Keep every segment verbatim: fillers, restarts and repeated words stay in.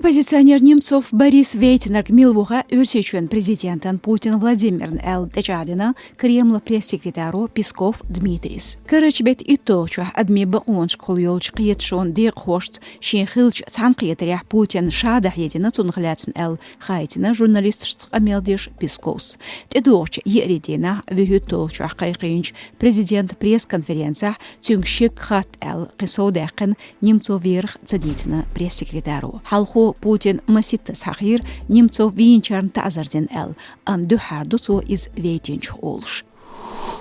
Оппозиционер Немцов Борис вейтинарг мила ву хаьа Оьрсийчоьнан президентан Путин Владимирна аьлла, тӀечӀагӀдина Кремлан пресс-секретаро Песков Дмитрийс. Карарча бетта итталгӀачохь адамийн бакъонашкахула йолчу кхеташонан декъахошца шен хиллачу цхьаьнакхетарехь Путинна ша дӀахьедина цунах лаьцна аьлла хаийтина журналисташца къамел деш Песковс. ТӀедогӀучу еарин дийнахь, вуьрхӀитталгӀачохь кхайкхийначу президентан пресс-конференцехь цуьнга шек хатта аьлла кхин сов даьккхина Немцов верах ца дийцина пресс-секретаро. Хьалхо Путина масийттаза хьахийра Немцов вийначарна таӀзар дина аьлла, амма дуьххьара ду цо иза вейтинчух олуш.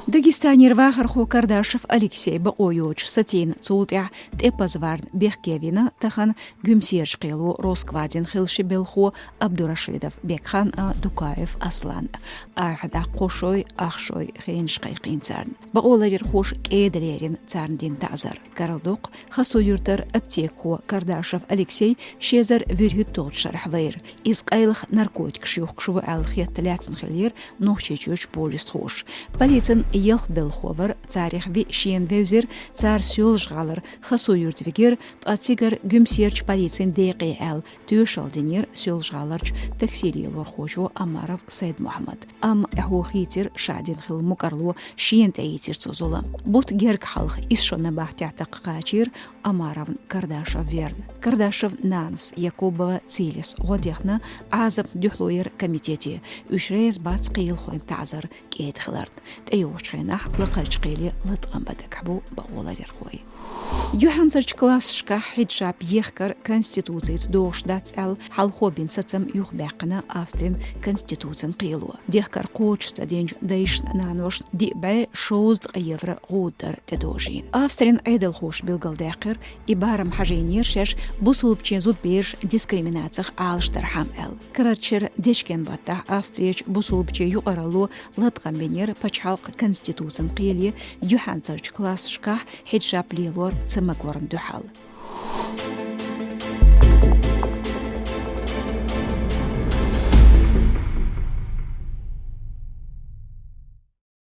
Дагестанера вахархо Кардашев Алексей бакъо йоцуш сацийна, цул тӀаьхьа тӀепаза варна бехке вина тахана Гуьмсерачу кхело Росгвардин хиллачу белхахо Абдурашидов Бекхан а, Дукаев Аслан а. Арахь даккха кхо шой, ах шой хенаш кхайкхийна царна. Бакъоларъярхоша кӀеда лерина царна дина таӀзар. Карладоккху, Хасуюртара аптекахо Кардашев Алексей ши эзар вуьрхӀитталгӀачу шарахь вайра. Иза къайлаха наркотикаш юхкуш ву аьлла хетта лаьцна хиллера Нохчийчуьрчу полисхоша. Полицин ялх белхахо вара, царах виъ шена вевзира, цара Соьлжа-ГӀалара Хасуюрт вигира, ткъа цигара Гуьмсерачу полицин декъе аьлла тоьшалла динера Соьлжа-ГӀаларчу такси лелорхочо Амаров Сайд-Мухьаммада. Амма тӀаьхьо хийцира, ша дина хилла мукӀарло шена тӀеийцира цо зулам. Бутт герга хьалха исс шо набахтехь такха кхачийра Амаровна Кардашев верна. Кардашевн нанас Якубова Цилис гӀо дехна Ӏазапна дуьхьало яра комитете, уьш реза бац кхелахойн таӀзар кӀеда хиларна. ТӀейогӀучу хенахь лакхарчу кхеле латкъам бан дагахь бу бакъоларъярхой. Юьхьанцарчу классашкахь хьиджаб ехкар конституцица догӀуш дац аьлла, хьалхо бина сацам юхабаьккхина Австрин конституцин кхело. Дехкар кхочуш ца динчу дайшна а, наношна а диъ бӀе шовзткъа евро гӀуда дар тӀедожийна. Австрин Ӏедалхоша билгалдаьккхира, и барам хьажийнера шаьш бусулбачийн зудбераш дискриминацих Ӏалашдархьама аьлла. Карарчу шеран дечкен баттахь Австрерчу бусулбачийн юкъаралло латкъам бинера пачхьалкхан конституцин кхеле юьхьанцарчу классашкахь хьиджаб лелор ца магорна дуьхьал.